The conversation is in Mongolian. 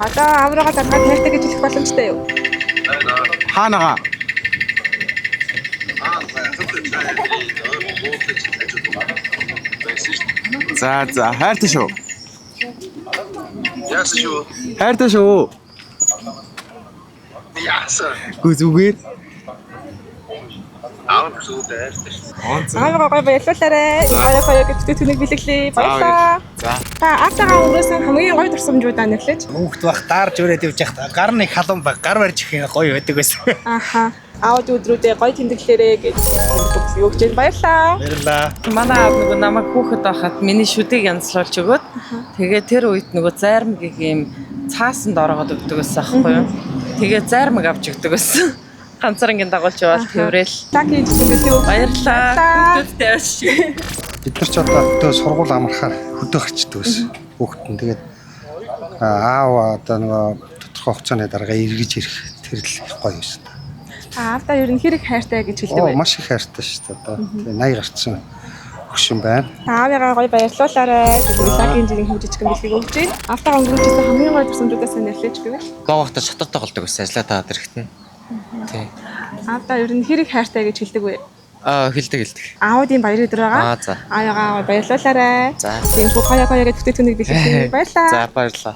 Одоо аав руугаа залгаад хайртай гэж хэлэх боломжтой юу? Хаанага. За, хайртай шүү. Яасан шүү? Хайртай шүү. Яасан? Гү зүгээр. Аав зүгт хайртай шүү. Аавыгаа гоё баярлуулаарай. Гоё гоё гэж бүтээгдэхүүнийг бэлэглэе. Баярлалаа. За. Та аавтайгаа өнгөрөөсөн хамгийн гоё дурсамжуудаа нэрлэж. Хүүхд байх даарж өрөөд явж байхад гар нэг халуун баг гар барьж их юм гоё байдаг байсан. Аха. Аауд өдрүүдээ гоё тэмдэглээрэй гэж юу гэж байна. Баярлалаа. Баярлалаа. Манай аав нөгөө намайг хүүхэд байхад миний шүдийг янзлуулж өгөөд, тэгээ тэр үед нөгөө зайрмагийг ийм цаасанд ороогод өгдөг байсан аахгүй юу. Тэгээ зайрмаг авч өгдөг байсан. Ганцарангийн дагуулж яваал тэврээл. Лаки жижиг бэлэг өгч. Баярлалаа. Баярлалаа. Хүүхдүүдтэй авчи. Бид нар ч одоо хөдөө сургууль амрахаар хөдөө гарчдаг байсан. Хүүхэд нь тэгээд аав одоо нөгөө тодорхой хугацааны дараа эргэж ирэх тэр л их гоё байсан. Аавдаа ер нь хэрэг хайртай гэж хэлдэг Оо бай., маш их хайртай шүү дээ одоо. Тэгээ 80 гарцсан хөшин байна. Та аавыгаа гоё баярлуулаарай. Тэгээд лаки жижиг хэмжиж бэлгийг өгч байна. Аавтайгаа өнгөрөөжсэн хамгийн гоё дурсамжуудаа сайн нэрлэж гэвэл. Гоогохтой шатар тоглодог байсан. Ажлаа таад ирэхтэн. Тий. Аавдаа ер нь хэрэг хайртай гэж хэлдэг вэ? Аа, хэлдэг. Аавдын баяр өдөр байгаа. Аа, за. Аавыгаа баярлуулаарай. За. Тийм, гоё гоё гэж бүтээгдэхүүнийг бэлэглэе. Баярлалаа. За, баярлалаа.